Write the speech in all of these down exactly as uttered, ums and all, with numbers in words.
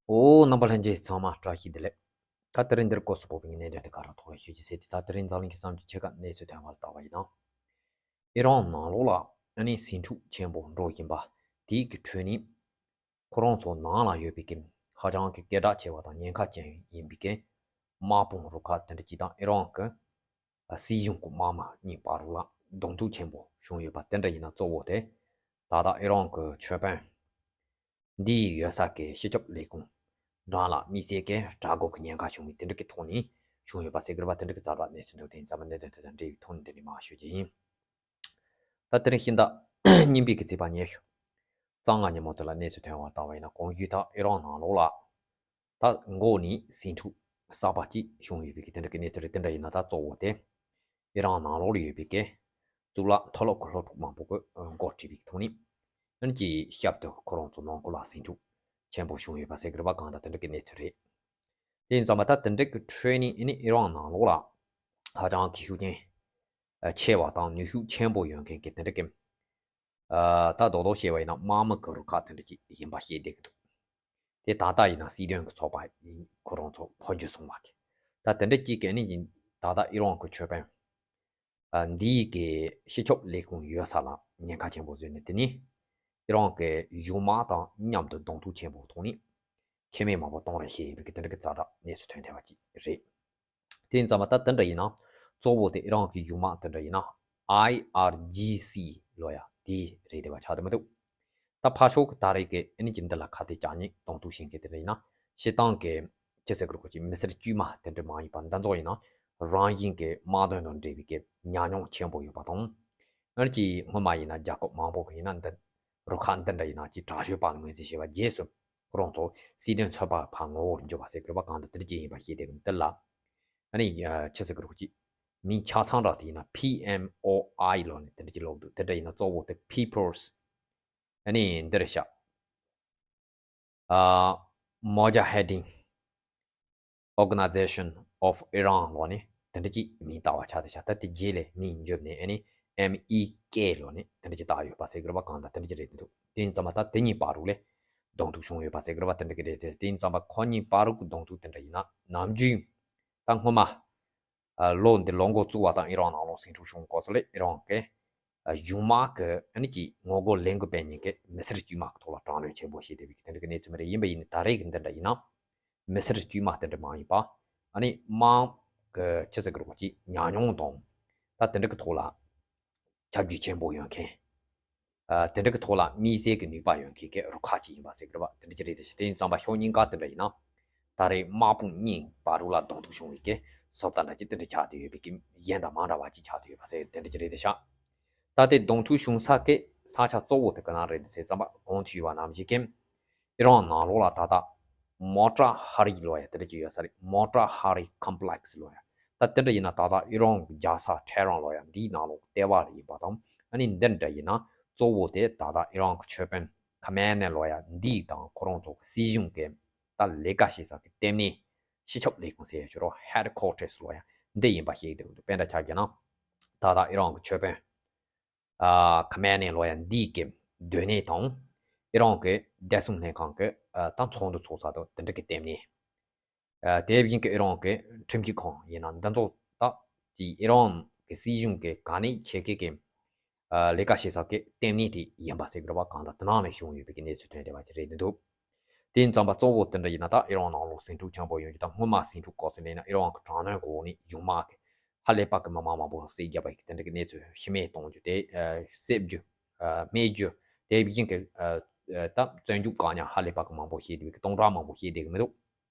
ཨོ། རྣམ་པ་ལྷན་རྒྱས་ཚང་མ་བཀྲ་ཤིས་བདེ་ལེགས། ད་དེ་རིང་འདིར་སྐོར་སུ་ཕོག་པའི་གནད་དོན་དེ་ག་རང་ཐོག་ལ་ཞུ་རྒྱུ་ཟེར་དུས། ད་དེ་རིང་འཛམ་གླིང་གི་བསམ་འཆར་ཆེ་ཁག་གནས་ཚུལ་ཐོན་པ་ལ་བལྟ་བ་ཡིན་ན། ཨི་རན་ནང་ལོགས་ལ་ཨ་ནི་ཟིང་འཁྲུག་ཆེན་པོ་འགྲོ་བཞིན་པ་དེའི་གི་ཁྲོད་ནས། ཁོ་རང་ཚོ་ནང་ལ་ཡོད་པའི་གི་ཧ་ཅང་གི་སྐད་གྲགས་ཆེ་བ་དང་ཉེན་ཁ་ཅན་ཡིན་པའི་གི་དམག་དཔུང་རུ་ཁག་དེ་འདྲ་ཅིག་དང་ཨི་རན་གི་སྲིད་གཞུང་གི་དམག་མི་གཉིས་བར་ལ་གདོང་ཐུག་ཆེན་པོ་བྱུང་ཡོད་པ་དེ་འདྲ་ཡིན་ན། གཙོ་བོ་དེ་ད་ལྟ་ཨི་རན་གི་ཆོས་དཔོན་འདིའི་ཡོད་ས་གི་སྤྱི་ཁྱབ་ལས་ཁུངས་རང་ལ་དམིགས་བསལ་གྱི་དྲག་རྒོལ་གྱི་ཉེན་ཁ་བྱུང་བའི་དེ་འདྲ་གི་ཐོག་ནས་བྱུང་ཡོད་པ་ཟེར་གི་རེད་པ། དེ་འདྲ་གི་རྩ་བ་གནས་ཚུལ་འདུག་དེ་ཡིན་ཙང་མ་གནད་དོན་དེ་དང་འབྲེལ་བའི་ཐོག་ནས་འདི་ནས་མར་ཞུ་རྒྱུ་ཡིན། ད་དེ་རིང་ཤིང་རྟ་གཉིས་པའི་གི་ཚེས་པ་ཉི་ཤུ་རྩ་ལྔ་ཉིན་མོ་དེ་ལ་གནས་ཚུལ་ཐོན་པར་བལྟ་བ་ཡིན་ན། གོང་ཞུས་ལྟར་ཨི་རན་ནང་ལོགས་ལ་ད་མགོ་ནས་ཟིང་འཁྲུག་གསར་པ་ཅིག་བྱུང་ཡོད་པའི་གི་དེ་འདྲ་གི་གནས་ཚུལ་རེད། དེ་འདྲ་ཡིན་ན་ད་གཙོ་བོ་དེ་ཨི་རན་ནང་ལོགས་ལ་ཡོད་པའི་གི་གཙུག་ལག་མཐོ་སློབ་ཀྱི་སློབ་ཕྲུག་མང་པོ་གི་འགོ་ཁྲིད་པའི་ཐོག་ནས་ཨ་ནི་ཅིག་ཞབས་ཏོག་ཁོ་རང་ཚོ་ནང་ཁུལ་ལ་ཟིང་འཁྲུག་ཆེན་པོ་བྱུང་ཡོད་པ་ཟེར་གི་རེད་པ། གང་ལྟར་དེ་འདྲ་གི་གནས་ཚུལ་རེད། དེ་ཡིན་ཙང་མ་ད་དེ་འདྲ་གི་ཁྲོད་ནས་ཨ་ནི་ཨི་རན་ནང་ལོགས་ལ་ཧ་ཅང་གི་ཤུགས་རྐྱེན་ཆེ་བ་དང་ནུས་ཤུགས་ཆེན་པོ་ཡོད་མཁན་གྱི་དེ་འདྲ་གི་ཨ་ད་རྡོག་རྡོག་བཤད་པ་ཡིན་ན་དམག་མི་གི་རུ་ཁག་དེ་འདྲ་ཅིག་ཡིན་པ་ཤེས་བསྡད་ཀྱི་འདུག་དེ་ད་ལྟ་ཡིན་ན་སྲིད་དོན་གྱི་ཚོགས་པ་ཡིན། ཁོ་རང་ཚོ་འཕོ་འགྱུར་སོང་བ་གི། ད་དེ་འདྲ་ཅིག་གི་ནི་ཡིན། ད་ལྟ་ཨི་རན་གྱི་ཆོས་དཔོན་ཨ་འདིའི་གི་སྤྱི་ཁྱབ་ལས་ཁུངས་ཡོད་ས་ལ་ཉེན་ཁ་ཆེན་པོ་བཟོས་ནས། དེ་ནི་ཨི་རན་གྱི་གཞུང་དམག་དང་མཉམ་དུ་གདོང་ཐུག་ཆེན་པོ་ཐོག་ནས་ཁེ་མེད་མང་པོ་གཏོང་རེས་བྱས་ཡོད་པའི་གི་དེ་འདྲ་གི་རྩ་བ་གནས་ཚུལ་ཐོན་བསྡད་པ་ཅིག་རེད། དེ་ཡིན་ཙང་མ་ད་དེ་འདྲ་ཡིན་ན་གཙོ་བོ་དེ་ཨི་རན་གྱི་གཞུང་དམག་དེ་འདྲ་ཡིན་ན་ཨའི་ཨར་ཇི་སི་ལོ་ཡ་དེ་རེད་བསྡད་པ་ཆགས་བསྡད་མི་འདུག་ད་ཕར་ཕྱོགས་ཀྱི་ད་རེས་ཀྱི་ཨ་ནི་ཅིག་འདི་ལ་ཁ་གཏད་གཅོག་ནས་གདོང་ཐུག་བྱེད་མཁན་དེ་འདྲ་ཡིན་ན་སྤྱིར་བཏང་གི་ཅི་ཟེར་དགོས་རེད། ཅིག་མི་སེར་དཀྱུས་མ་དེ་འདྲ་མ་ཡིན་པ་འདི་ཚོ་ཡིན་ན་རང་བཞིན་གྱི་དམག་དོན་དང་འབྲེལ་བའི་གི་ཉམས་མྱོང་ཆེན་པོ་ཡོད་པ་དང་། ཨ་ནི་ཅིག་སྔོན་མ་ཡིན་ན་རྒྱལ་ཁབ་མང་པོ་གི་ཡིན་ན་འདི་རུ་ཁག་འདི་འདྲ་ཡིན་ན་ཅིག་དྲག་སྤྱོད་པ་ངོས་འཛིན་བྱས་པ་རྗེས་སུ་ཁོ་རང་ཚོ་སྲིད་དོན་ཚོགས་པ་ཕར་ངོ་བོར་འགྱུར་བ་ཟེར་དགོས་རེད་པ། གང་ལྟར་དེ་འདྲ་ཅིག་ཡིན་པ་ཤེས་བསྡད་ཀྱི་འདུག་དེ་ལ་ཨ་ནི་ཨ་ཅི་ཟེར་དགོས་རེད། ཅིག་མིང་ཆ་ཚང་རང་དེ་ཡིན་ན་པི་ཨེམ་ཨོ་ཨའི་ལོ་ནས་དེ་འདྲ་ཅིག་ཀློག་འདུག་དེ་འདྲ་ཡིན་ན་གཙོ་བོ་དེ་People's ཨ་ནི་འདི་རེད་ཤག་ཨ་Mujahideen Organization of Iran ལོ་ནས་དེ་འདྲ་ཅིག་མིང་བཏགས་པ་ཆགས་བསྡད་ཤག་ད་དེ་རྗེས་ལ་མིང་བསྒྱུར་ནས་ཨ་ནི་ཨེམ་ཨི་ཀེ་ལོ་ནས་དེ་འདྲ་ཅིག་བཏགས་ཡོད་པ་ཟེར་གི་རེད་པ། གང་ལྟར་དེ་འདྲ་ཅིག་རེད་འདུག་དེ་ཡིན་ཙང་མ་ད་དེ་གཉིས་བར་དུ་ལ་གདོང་ཐུག་བྱུང་ཡོད་པ་ཟེར་གི་རེད་པ། དེ་འདྲ་གི་རེད་དེ། དེ་ཡིན་ཙང་མ་ཁོ་གཉིས་བར་དུ་གདོང་ཐུག་དེ་འདྲ་ཡིན་ན་ནམ་རྒྱུན་ད་སྔོན་མ་ཨ་ལོ་འདི་ལོ་འགོ་བཙུགས་པ་དང་ཨི་རན་ནང་ལོགས་ཟིང་འཁྲུག་བྱུང་སྐབས་སུ་ལ་ཨི་རན་གྱི་ཨ་གཞུང་དམག་གི་ཨ་ནི་ཅིག་ངོ་རྒོལ་ལས་འགུལ་སྤེལ་མཁན་གྱི་མི་སེར་དཀྱུས་མ་གི་ཐོག་ལ་དྲག་གནོན་ཆེན་པོ་བྱས་བསྡད་པའི་དེ་འདྲ་གི་གནས་ཚུལ་མ་རེད། ཡིན་པ་ཡིན་ནའི་ད་རེས་ཀྱི་འདི་འདྲ་ཡིན་ན་མི་སེར་དཀྱུས་མ་དེ་འདྲ་མ་ཡིན་པ་ཨ་ནི་དམག་གི་ཅི་ཟེར་དགོས་རེད། ཅིག་ཉམས་མྱོང་དང་ད་དེ་འདྲ་གི་ཐོག་ལ་ཁྱབ་རྒྱ་ཆེན་པོ་ཡོད་མཁན། ཨ་དེ་འདྲ་གི་ཐོག་ལ་དམིགས་བསལ་གྱི་ནུས་པ་ཡོད་མཁན་གྱི་རུ་ཁག་ཅིག་ཡིན་པ་ཟེར་གི་རེད་པ། དེ་འདྲ་ཅིག་རེད་དེ། དེ་ཡིན་ཙང་མ་ཕྱོགས་གཉིས་ཀ་དེ་འདྲ་ཡིན་ན་ད་རེས་དམག་དཔུང་གཉིས་བར་དུ་ལ་གདོང་ཐུག་བྱུང་བའི་གི་བཟོ་ལྟ་འདྲ་ཅིག་དེ་འདྲ་ཆགས་བསྡད་ཡོད་པའི་གི་གཞན་དང་མ་འདྲ་བ་ཅིག་ཆགས་བསྡད་ཡོད་པ་ཟེར་དེ་འདྲ་ཅིག་རེད་དེ་ཤག་ད་དེ་གདོང་ཐུག་བྱུང་ས་གི་ས་ཆ་གཙོ་བོ་དེ་ག་ན་རེད་དེ་ཟེར་ཙམ་པ་གོང་དུ་ཞུས་པ་ནང་བཞིན་གྱི་ཨི་རན་ནང་ལོགས་ལ་ད་ལྟ་མོ་ཊ་ཧ་རི་ལོ་ཡ་དེ་འདྲ་ཅིག་ཡོད་ས་རེད། མོ་ཊ་ཧ་རི་ཀོམ་པི་ལེག་སི་ལོ་ཡ། ད་དེ་འདྲ་ཡིན་ན་ད་ལྟ་ཨི་རན་གྱི་རྒྱལ་ས་ཊེ་ཧ་རན་ལོ་ཡ་འདིའི་ནང་ལོགས་ལྟེ་བ་རེ་ཡིན་པ་དང་། ཨ་ནི་འདི་འདྲ་ཡིན་ན་གཙོ་བོ་དེ་ད་ལྟ་ཨི་རན་གྱི་ཆོས་དཔོན་ཁ་མེ་ནེ་ལོ་ཡ་འདི་དང་ཁོ་རང་ཚོ་གི་སྲིད་གཞུང་གི་ད་ལས་ཀ་བྱེད་ས་གི་ལྟེ་གནས་སྤྱི་ཁྱབ་ལས་ཁུངས་ཟེར་ཡ་ཆོས་རོ་ཧེ་ཌི་ཀོ་ཊར་སི་ལོ་ཡ་འདི་ཡིན་པ་ཤེས་ཀྱི་འདུག་དཔེར་ན་ཆ་བཞག་ན་ད་ལྟ་ཨི་རན་གྱི་ཆོས་དཔོན་ཨ་ཁ་མེ་ནེ་ལོ་ཡ་འདིའི་གི་སྡོད་གནས་དང་ཨི་རན་གྱི་བདེ་སྲུང་ལྷན་ཁང་གི་ཨ་ད་ཚོགས་འདུ་ཚོགས་ས་དང་དེ་འདྲ་གི་ལྟེ་གནས། ཨ་དེ་བཞིན་གྱི་ཨི་རན་གྱི་ཁྲིམས་ཞིབ་ཁང་ཡིན་ན་འདི་ཚོ་ད་ཅིག་ཨི་རན་གྱི་སྲིད་གཞུང་གི་ག་ནས་ཆེད་མཁས་ཀྱི་ཨ་ལས་ཀ་བྱེད་ས་གི་ལྟེ་གནས་དེ་ཡིན་པ་ཟེར་གི་རེད་པ། གང་ལྟར་དེ་ནང་ནས་བྱུང་ཡོད་པའི་གི་གནས་ཚུལ་ཐོན་བསྡད་པ་ཅིག་རེད་འདུག་དེ་ཡིན་ཙང་མ་གཙོ་བོ་དེ་འདྲ་ཡིན་ན་ད་ཨི་རན་ནང་ལོགས་ཟིང་འཁྲུག་ཆེན་པོ་ཡོང་རྒྱུ་དང་། སྔོན་མ་ཟིང་འཁྲུག་སྐབས་སུ་ལ་ཡིན་ན་ཨི་རན་གྱི་དྲག་གནོན་འོག་ནས་གཞུང་དམག་གིས་ཧ་ལས་པ་གི་མི་མང་མང་པོ་བསད་བརྒྱབ་པ་ཡི་གི་དེ་འདྲ་གི་གནས་ཚུལ་ཤི་རྨས་གཏོང་རྒྱུ་དེ་ཨ་བསད་རྒྱུ་ཨ་རྨས་རྒྱུ་དེ་བཞིན་གྱི་ཨ་ཨ་ད་བཙོན་འཇུག་བཀག་ཉར་ཧ་ལས་པ་གི་མང་པོ་བྱས་བསྡད་པའི་གི་སྟོང་ཕྲག་མང་པོ་བྱས་བསྡད་གི་མི་འདུག་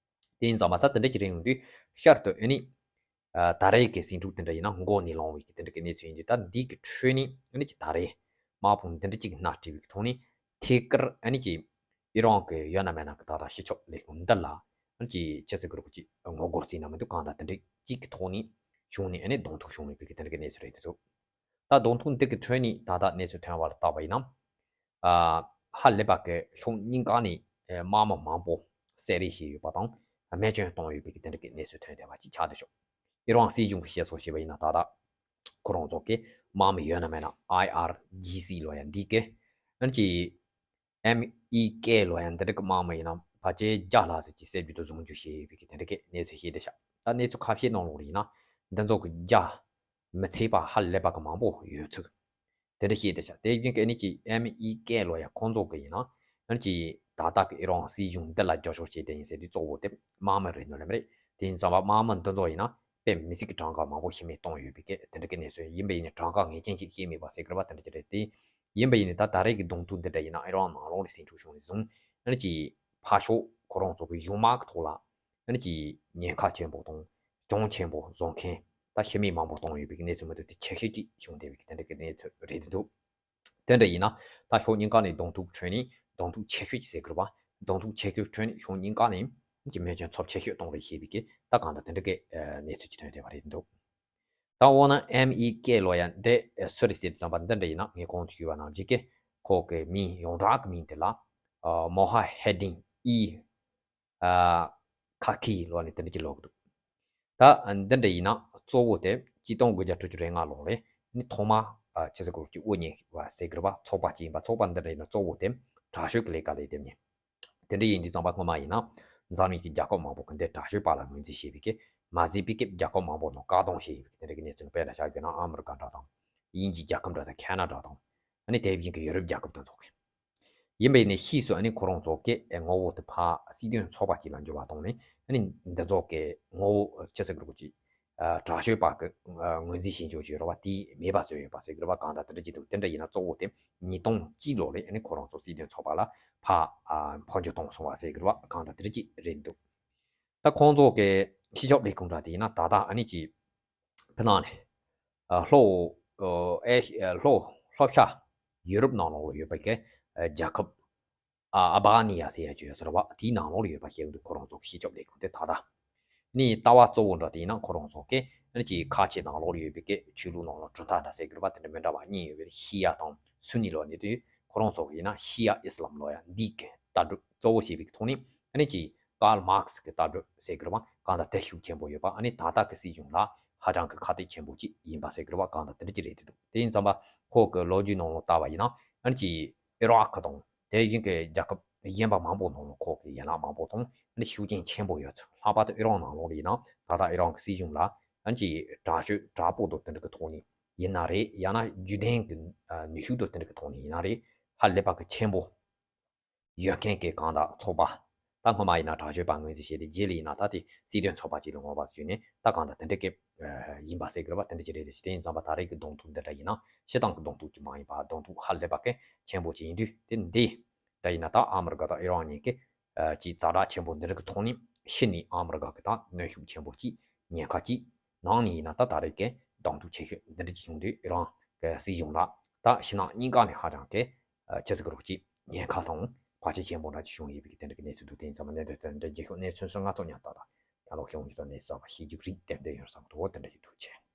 དེ་ཡིན་ཙང་མ་ད་དེ་འདྲ་ཅིག་རེད་ཡོང་དུས་ཤར་དུ་ཨ་ནི་ཨ་ད་རེས་ཀྱི་ཟིང་འཁྲུག་དེ་འདྲ་ཡིན་ན་མགོ་ནས་ལངས་པའི་གི་དེ་འདྲ་གི་གནས་ཚུལ་ཡིན་དུས། ད་འདི་གི་ཁྲོད་ནས་ཨ་ནི་ཅིག་ད་རེས་དམག་དཔུང་འདི་འདྲ་ཅིག་སྣེ་ཁྲིད་པའི་གི་ཐོག་ནས་ཐད་ཀར་ཨ་ནི་ཅིག་ཨི་རན་གྱི་ཡོད་ན་མེད་ན་གི་ད་ལྟ་སྤྱི་ཁྱབ་ལས་ཁུངས་འདི་ལ་ཨ་ནི་ཅིག་ཅི་ཟེར་གི་རེད། ཅིག་ངོ་རྒོལ་ཟེར་ན་མི་འདུག་གང་ལྟར་དེ་འདྲ་ཅིག་གི་ཐོག་ནས་བྱུང་ནས་ཨ་ནི་གདོང་ཐུག་བྱུང་ཡོད་པའི་གི་དེ་འདྲ་གི་གནས་ཚུལ་རེད་འདུག་ད་གདོང་ཐུག་འདི་གི་ཁྲོད་ནས་ད་ལྟ་གནས་ཚུལ་ཐོན་པ་ལ་བལྟས་པ་ཡིན་ན། ཨ་ཧ་ལས་པ་གི་ཕྱོགས་གཉིས་ཀ་ནས་ཨེ་དམག་མི་མང་པོ་བསད་རེས་བྱས་ཡོད་པ་དང་རྨས་སྐྱོན་བཏང་ཡོད་པའི་གི་དེ་འདྲ་གི་གནས་ཚུལ་ཐོན་བསྡད་པ་ཅིག་ཆགས་བསྡད་ཤག་ཨི་རན་སྲིད་གཞུང་གི་བཤད་སྲོལ་བྱས་པ་ཡིན་ན་ད་ལྟ་ཁོ་རང་ཚོ་གི་དམག་མི་ཡོད་ན་མེད་ན་ཨའི་ཨར་ཇི་སི་ལོ་ཡ་འདི་གི་ཨ་ནི་ཅིག་ཨེམ་ཨི་ཀེ་ལོ་ཡང་འདི་འདྲ་གི་དམག་མི་ཡིན་ན་ཕལ་ཆེར་བརྒྱ་ལྷག་ཙམ་གྱི་བསད་རྒྱུ་དང་བཟུང་རྒྱུ་བྱས་ཡོད་པའི་གི་དེ་འདྲ་གི་གནས་ཚུལ་ཞིག་འདི་ཤག་ད་གནས་ཚུལ་ཁ་ཤས་ནང་ལོགས་ལ་ཡིན་ན་འདི་ཚོ་གི་རྒྱ་མི་ཚད་པ་ཧ་ལས་པ་གི་མང་པོ་ཡོད་ཚུལ་དེ་འདྲ་བཤད་དེ་ཤག་དེ་བཞིན་གི་ཨ་ནི་ཅི་ཨེམ་ཨི་ཀེ་ལོ་ཡ་ཁོང་ཚོ་གི་ཡིན་ན་ཨ་ནི་ཅི་ད་ལྟ་གི་ཨི་རན་སྲིད་གཞུང་འདི་ལ་རྒྱབ་སྐྱོར་བྱས་དེ་ཡིན་ཟེར་དུས་གཙོ་བོ་དེ་དམག་མི་རེད་ནོ་ལེ་མ་རེད། དེ་ཡིན་ཙང་བ་དམག་མི་འདི་ཚོ་ཡིན་ན་དཔེ་མི་སྲིད་ཀྱི་གྲངས་ཀ་མང་པོ་ཤི་རྨས་གཏོང་ཡོད་པའི་གི་དེ་འདྲ་གི་གནས་ཚུལ་ཡིན་པ་ཡིན་ནའི་གྲངས་ཀ་ངེས་ཅན་ཅིག་ཤེས་མེད་པ་ཟེར་གི་རེད་བ། དེ་འདྲ་ཅིག་རེད། དེ་ཡིན་པ་ཡིན་ནའི་ད་ད་རེས་ཀྱི་གདོང་ཐུག་འདི་འདྲ་ཡིན་ན་ཨི་རན་ནང་ལོགས་ལ་ཟིང་འཁྲུག་བྱུང་ནས་བཟུང་ཨ་ནི་ཅི་ཕར་ཕྱོགས་ཁོ་རང་ཚོ་གི་གཞུང་དམག་གི་ཐོག་ལ་ཨ་ནི་ཅི་ཉེན་ཁ་ཆེན་པོ་དང་གྱོང་ཆེན་པོ་བཟོ་མཁན་ད་ཤི་རྨས་མང་པོ་གཏོང་ཡོད་པའི་གནས་ཚུལ་མུ་མཐུད་དེ་ཆེ་ཤོས་ཅིག་བྱུང་བསྡད་པའི་དེ་འདྲ་གི་གནས་ཚུལ་རེད་འདུག་དེ་འདྲ་ཡིན་ན་ད་ཕྱོགས་གཉིས་ཀ་ནས་གདོང་ཐུག་ཁྲོད་ནས་གདོང་ཐུག་ཆེ་ཤོས་ཀྱི་ཟེར་དགོས་པ་གདོང་ཐུག་ཆེ་ཤོས་ཁྲོད་ནས་ཕྱོགས་གཉིས་ཀ་ནས་ཀྱི་མེ་སྐྱོན་ཚབས་ཆེ་ཤོས་གཏོང་རེད་ཞེས་པའི་གི་ད་གང་ལྟར་དེ་འདྲ་གི་གནས་ཚུལ་ཅིག་ཐོན་བསྡད་པ་རེད་འདུག་ད་འོ་ན་ཨེམ་ཨི་ཀེ་ལོ་ཡ་འདི་སུ་རེད་ཟེར་དུས་ཙམ་པ་འདི་འདྲ་ཡིན་ན་ངས་གོང་དུ་ཞུས་པ་ནང་བཞིན་གི་ཁོ་གི་མིང་ཡོངས་གྲགས་ཀྱི་མིང་དེ་ལ་མོ་ཧ་ཧེ་ཌིན་ཨི་ཁ་ཁི་ལོ་ནས་དེ་འདྲ་ཅིག་ལོག་འདུག་ད་འདི་འདྲ་ཡིན་ན་གཙོ་བོ་དེ་གཅིག་སྟོང་དགུ་བརྒྱ་དྲུག་ཅུ་རེ་ལྔ་ལོ་རེད་ནི་ཐོག་མ་ཆི་ཟེར་དགོས་ཀྱི་དབུ་བརྙེས་པ་ཟེར་དགོས་པ་ཚོགས་པ་ཅིག་ཡིན་པ། ཚོགས་པ་འདི་འདྲ་ཡིན་ན་གཙོ་བོ་དེ་དྲག་ཤོས་ཀྱི་ལས་ཀ་ལས་དེ་ཉིད་དེ་འདྲ་ཡིན་དུས་ཙམ་པ་སྔོན་མ་ཡིན་ན་འཛམ་གླིང་གི་རྒྱལ་ཁབ་མང་པོ་གི་འདི་དྲག་ཤོས་པ་ལ་ངོས་འཛིན་བྱས་པའི་གི་མ་ཟད་པའི་གི་རྒྱལ་ཁབ་མང་པོ་ནང་བཀག་སྡོམ་བྱས་ཡོད་པའི་གི་དེ་འདྲ་གི་གནས་ཚུལ་དཔེར་ན་ཆ་བཞག་ན་ཨ་མི་རི་ཀ་འདྲ་དང་དབྱིན་ཇིའི་རྒྱལ་ཁབ་འདྲ་དང་ཁེ་ན་ཌ་དང་ཨ་ནི་དེ་བཞིན་གི་ཡུ་རོབ་རྒྱལ་ཁབ་དེ་ཚོ་གི་ཡིན་པ་ཡིན་ནའི་ཕྱིས་སུ་ཨ་ནི་ཁོ་རང་ཚོ་གི་ངོ་བོ་དེ་ཕར་སྲིད་དོན་ཚོགས་པ་གཅིག་ལ་འགྱུར་བ་བཏང་ནས་ཨ་ནི་འདི་ཚོ་གི་ངོ་བོ་ཅི་ཟེར་དགོས་ཀྱི་དྲག་ཤོས་པ་གི་ངོས་འཛིན་བྱེད་འཇོག་བྱེད་རོགས་པ་དེ་མེད་པ་བཟོས་ཡོད་པ་ཟེར་གི་རེད་བ། གང་ལྟར་དེ་འདྲ་ཅིག་འདུག་དེ་འདྲ་ཡིན་ན་གཙོ་བོ་དེ་ཉིས་སྟོང་གཅིག་ལོ་ལས་ཨ་ནི་ཁོ་རང་ཚོ་སྲིད་དོན་ཚོགས་པ་ལ་ཕར་འཕོ་འགྱུར་གཏོང་སོང་བ་ཟེར་གི་རེད་བ། གང་ལྟར་དེ་འདྲ་ཅིག་རེད་འདུག་ད་ཁོང་ཚོ་གི་སྤྱི་ཁྱབ་ལས་ཁུངས་འདྲ་དེ་ཡིན་ན་ད་ལྟ་ཨ་ནི་ཅིག་ཕི་ནང་ནས་ལྷོ་ཨེ་ལྷོ་ལྷོ་ཤ་ཡུ་རོབ་ནང་ལོགས་ལ་ཡོད་པའི་གི་རྒྱལ་ཁབ་ཨ་ཨལ་བྷ་ནི་ཡ་ཟེར་ཡ་ཅིག་ཡོད་ཟེར་བ། དེའི་ནང་ལོགས་ལ་ཡོད་པ་ཞིག་འདུག་ཁོ་རང་ཚོ་གི་སྤྱི་ཁྱབ་ལས་ཁུངས་དེ་ད་ལྟ་ནི་ལྟ་བ་གཙོ་བོ་འདྲ་དེ་ཡིན་ན་ཁོ་རང་ཚོ་གི་ཨ་ནི་ཅིག་ཁ་ཆེ་ནང་ལོགས་ལ་ཡོད་པའི་གི་ཆོས་ལུགས་ནང་ལ་གྲུབ་མཐའ་འདྲ་ཟེར་གི་རེད་བ། དེ་འདྲ་མི་འདྲ་བ་གཉིས་ཡོད་པའི་ཤི་ཡ་དང་སུ་ནི་ལོ་ནི་དུས་ཁོ་རང་ཚོ་གི་ཡིན་ན་ཤི་ཡ་ཨི་སི་ལམ་ལོ་ཡ་འདི་གི་ལྟ་གྲུབ་གཙོ་བོ་བྱས་པའི་གི་ཐོག་ནས་ཨ་ནི་ཅིག་ཀཱརལ་མཱར་ཁི་སི་གི་ལྟ་གྲུབ་ཟེར་གི་རེད་བ། གང་ལྟར་དེ་ཤུགས་ཆེན་པོ་ཡོད་པ་ཨ་ནི་ད་ལྟ་གི་སྲིད་གཞུང་ལ་ཧ་ཅང་གི་ཁ་གཏད་ཆེན་པོ་ཅིག་ཡིན་པ་ཟེར་གི་རེད་བ། གང་ལྟར་དེ་འདྲ་ཅིག་རེད་དེ་འདུག་དེ་ཡིན་ཙང་བ་ཁོ་གི་ལོ་རྒྱུས་ནང་ལ་ལྟ་བ་ཡིན་ན་ཨ་ནི་ཅིག་ཨི་རག་དང་དེ་བཞིན་གྱི་རྒྱལ་ཁབ་གཞན་པ་མང་པོ་ནང་ལ་ཁོ་གི་ཡན་ལག་མང་པོ་དང་ཨ་ནི་ཤུགས་རྐྱེན་ཆེན་པོ་ཡོད་ཚུལ། ལྷག་པར་དུ་ཨི་རན་ནང་ལོགས་ལ་ཡིན་ན་ད་ལྟ་ཨི་རན་གྱི་སྲིད་གཞུང་ལ་ཨ་ནི་ཅིག་དྲག་ཤོས་དྲག་པོ་དང་དེ་འདྲ་གི་ཐོག་ནས་ཡིན་ན་རེད། ཡང་ན་བརྒྱུད་ལྡན་གྱི་ནུས་ཤུགས་དང་དེ་འདྲ་གི་ཐོག་ནས་ཡིན་ན་རེད། ཧ་ལས་པ་གི་ཆེན་པོ་ཡོད་མཁན་གྱི་གང་ལྟར་ཚོགས་པ། ད་སྔོན་མ་ཡིན་ན་དྲག་སྤྱོད་པ་ངོས་འཛིན་བྱས་ཏེ་རྗེས་ལ་ཡིན་ན་ད་དེ་སྲིད་དོན་ཚོགས་པ་ཅིག་ལ་ངོས་འཛིན་བྱས་ནས་ད་གང་ལྟར་དེ་འདྲ་གི་ཡིན་པ་ཟེར་གི་རེད་བ། དེ་འདྲ་ཅིག་རེད། དེ་ཡིན་ཙང་བ་ད་རེས་ཀྱི་གདོང་ཐུག་འདི་འདྲ་ཡིན་ན་སྤྱི་བཏང་གི་གདོང་ཐུག་ཅིག་མ་ཡིན་པ་གདོང་ཐུག་ཧ་ལས་པ་གི་ཆེན་པོ་ཅིག་ཡིན་དུས་དེ་འདི་འདྲ་ཡིན་ན་ད་ཨ་མི་རི་ཀ་དང་ཨི་རན་གཉིས་ཀྱི་ཅིག་ཛ་དྲག་ཆེན་པོ་འདི་འདྲ་གི་ཐོག་ནས་ཕྱི་ནས་ཨ་མི་རི་ཀ་གི་ད་གནོན་ཤུགས་ཆེན་པོ་ཅིག་ཉེན་ཁ་ཅིག་ནང་ནས་ཡིན་ན་ད་ད་རེས་ཀྱི་གདོང་ཐུག་ཆེ་ཤོས་འདི་འདྲ་ཅིག་བྱུང་དུས་ཨི་རན་གྱི་སྲིད་གཞུང་ལ་ད་ཕྱི་ནང་གཉིས་ཀ་ནས་ཧ་ཅང་གི་ཆི་ཟེར་གི་རེད་ཅིག་ཉེན་ཁ་དང་བར་ཆད་ཆེན་པོ་འདྲ་ཅིག་བྱུང་ཡོད་པའི་གི་དེ་འདྲ་གི་གནས་ཚུལ་འདུག་དེ་ཡིན་ཙང་མ་གནད་དོན་དེ་འདྲ་རྒྱལ་ཤོག་གནས་ཚུལ་སོགས་ང་ཚོ་ཉར་ལྟ་དང་ཡང་ལོག་ཤོང་རྒྱུ་དང་གནས་ཚུལ་བཤད་རྒྱུ་རིགས་ཏན་ཏན་ཡོད་བསམ་འདུག་དེ་འདྲ་ཞིག་ཐུགས་རྗེ་ཆེ།